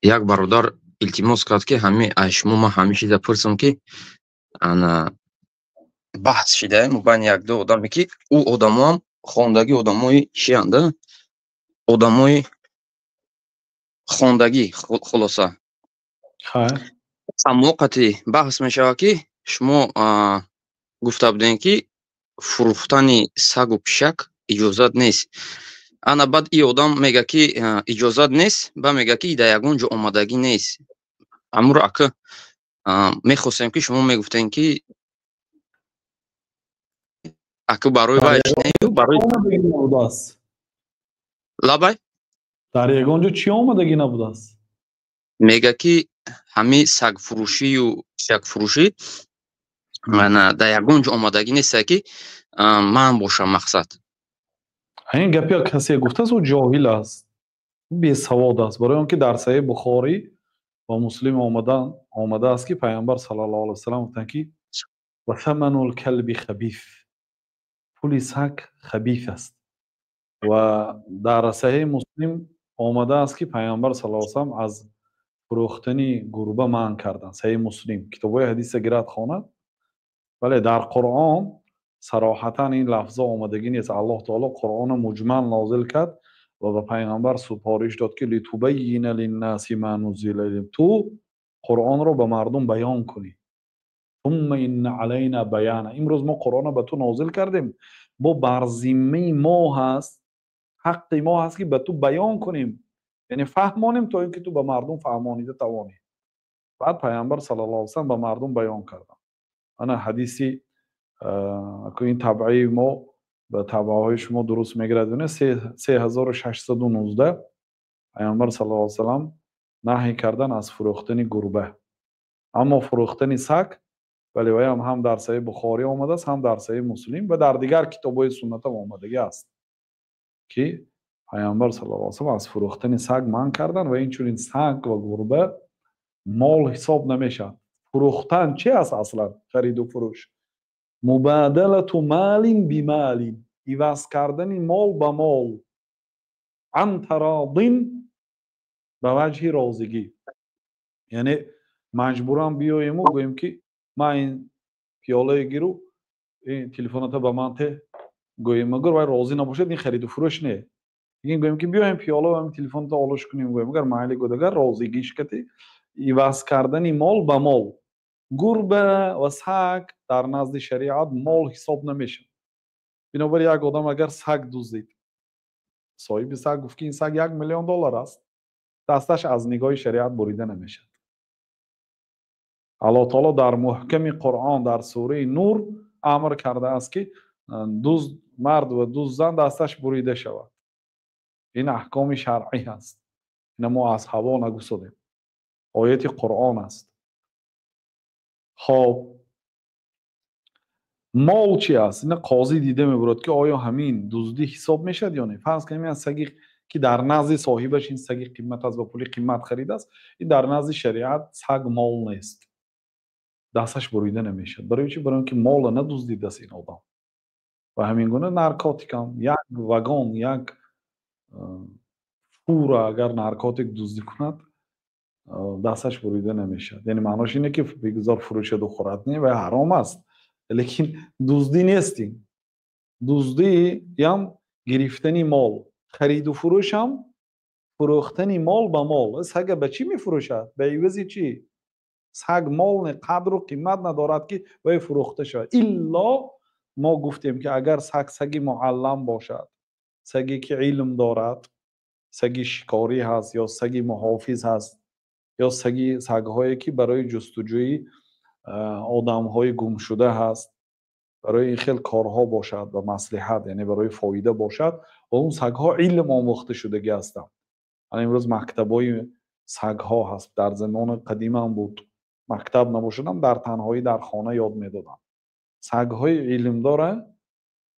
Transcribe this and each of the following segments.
Як бародар илтимос кард, ки ҳами аз шумо ман ҳамин чиза пурсам, ки ана баҳс шидаем мобайни якду одаме, ки ӯ одамоам хондагӣ, одамои чианда, одамои хондагӣ. Хулоса, самоқати баҳс мешавад, ки шумо гуфта будем, ки фурӯхтани сагу пишак иҷозат нест. Ана баъд и одам мега, ки иҷозат нест, ба мега, ки дар ягон ҷо омадагӣ нест. Амуро ака мехостем, ки шумо мегуфтем, ки ака барои вай барои лабай. Дар ягон ҷо чӣ омадагӣ набудааст? Мега, ки ҳамин сагфурӯшию пишакфурӯшӣ дар ягон ҷо омадагӣ неста, ки ман бошам, мақсад. Ин гапи касе гуфтааст, ӯ ҷоҳил аст, бесавод аст, барои он ки дар Саҳеҳи Бухорӣ ва Муслим омадааст, ки Пайғамбар саллаллоҳу алайҳи васаллам гуфтанд, ки ва саманул калби хабиф, пули саг хабиф аст. Ва дар Саҳеҳи Муслим омадааст, ки Пайғамбар саллаллоҳу алайҳи васаллам аз фурӯхтани гурба манъ карданд. Саҳеҳи Муслим, китобҳои ҳадиса гирад, хонад. Вале дар Қуръон сароҳатан ин лафзо омадагӣ нест. Аллоҳ таоло Қуръонро муҷмал нозил кард ва ба Пайғамбар супориш дод, ки литубаййина линнаси ма нуззила илайҳим, ту Қуръонро ба мардум баён кунӣ. Сумма инна алайна баяна. Имрӯз мо Қуръонро ба ту нозил кардем, бо бар зиммаи мо ҳаст, ҳаққи мо ҳаст, ки ба ту баён кунем, яъне фаҳмонем, то ин ки ту ба мардум фаҳмонида тавонӣ. Баъд Пайғамбар саллаллоҳу алайҳи васаллам ба мардум баён карданд. Ана ҳадиси ин табъаи мо ба табъаҳои шумо дуруст мегирад. 3619 Пайғамбар саллаллоҳу алайҳи васаллам наҳй кардан аз фурӯхтани гурба, аммо фурӯхтани саг, вале ваям ҳам дар Саҳеҳи Бухорӣ омадааст, ҳам дар Саҳеҳи Муслим ва дар дигар китобҳои суннатам омадагӣ аст, ки Пайғамбар саллаллоҳу алайҳи васаллам аз фурӯхтани саг манъ карданд. Ва инчунин саг ва гурба мол ҳисоб намешавад. Фурӯхтан чи аст аслан? Хариду фурӯш, мубадалату малин бималин, иваз кардани мол ба мол, ан тарадин, ба ваҷҳи розигӣ. Яъне маҷбуран биёему гӯем, ки ман ин пиёлае гиру, ин телефоната ба ман те гӯем, агар вай розӣ набошад, ин хариду фурӯш не. Ин гӯем, ки биёем, пиёла ва телефоната олош кунем, гӯем, агар майли гӯд, агар розигиш кати, иваз кардани мол ба мол. Гурба ва саг дар назди шариат мол ҳисоб намешавад. Бинобар як одам агар саг дуздид, соҳиби саг гуфт, ки ин саг 1 миллион доллар аст, дасташ аз нигоҳи шариат бурида намешавад. Аллоҳ таоло дар муҳками Қуръон, дар сураи Нур амр кардааст, ки дузд мард ва дузд зан дасташ бурида шавад. Ин аҳкоми шаръӣ ҳаст, ина мо аз ҳаво нагусодем, ояти Қуръон аст. Хоб, мол чи аст? Ина қозӣ дида мебурад, ки оё ҳамин дуздӣ ҳисоб мешавад ё не. Фарз кунем, ин саги, ки дар назди соҳибаш ин саги қимат аст, ба пули қимат харидааст, ин дар назди шариат саг мол нест, дасташ бурида намешавад. Барои чи? Барои он ки мола надуздидааст ин одам. Ва ҳамин гуна наркотикам, як вагон, як фура агар наркотик дуздӣ кунад, дасташ бурида намешавад. Яъне маънош ине, ки бигузор фурӯшаду хӯрад, не, вай ҳаром аст, лекин дуздӣ нест. Ин дуздиям гирифтани мол, хариду фурӯшам фурӯхтани мол ба мол. Сага ба чӣ мефурӯшад? Ба ивази чӣ? Саг мол не, қадру қимат надорад, ки вай фурӯхта шавад. Илло мо гуфтем, ки агар саг саги муаллам бошад, саге ки илм дорад, саги шикорӣ ҳаст ё саги муҳофиз ҳаст, ё саги сагҳое, ки барои ҷустуҷӯи одамҳои гумшуда ҳаст, барои ин хел корҳо бошад, ба маслиҳат, яъне барои фоида бошад, ва он сагҳо илм омӯхта шудагӣ ҳастанд. Ана имрӯз мактабҳои сагҳо ҳаст, дар замони қадимам буд, мактаб набошадам, дар танҳоӣ дар хона ёд медоданд. Сагҳои илмдора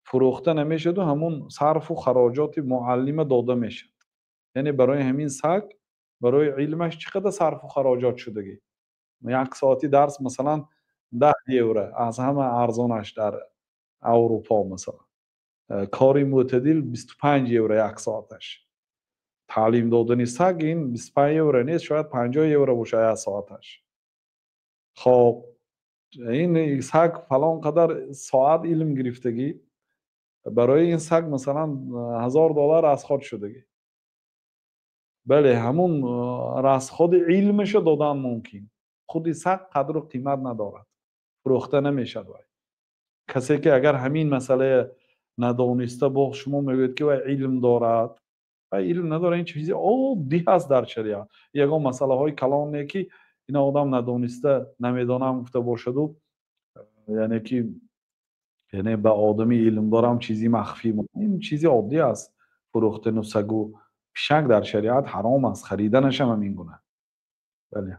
фурӯхта намешаваду ҳамун сарфу хароҷоти муаллима дода мешавад. Яъне барои ҳамин саг, барои илмаш чӣ қадар сарфу хароҷот шудагӣ? Як соати дарс, масалан, 10 евро, аз ҳама арзонаш дар Аврупо, масалан, кори мӯътадил 25 евро як соаташ. Таълим додани саг ин 25 евро нест, шояд 50 евро бошад як соаташ. Хоб, ин саг фалон қадар соат илм гирифтагӣ, барои ин саг, масалан, 1000 доллар расход шудагӣ. Бале, ҳамун расходи илмашо додан мумкин. Худи саг қадру қимат надорад, фурӯхта намешавад. Вай касе ки агар ҳамин масъалая надониста, боз шумо мегӯед, ки вай илм дорад, вай илм надорад. Ин чизи оддӣ ҳаст дар шариат, ягон масъалаҳои калоне ки ина одам надониста, намедонам гуфта бошаду, яъне ки, яъне ба одами илмдорам чизи махфӣ. Ин чизи оддӣ аст. Фурӯхтану сагу пишак дар шариат ҳаром аст, хариданашам ҳамин гуна. Бале.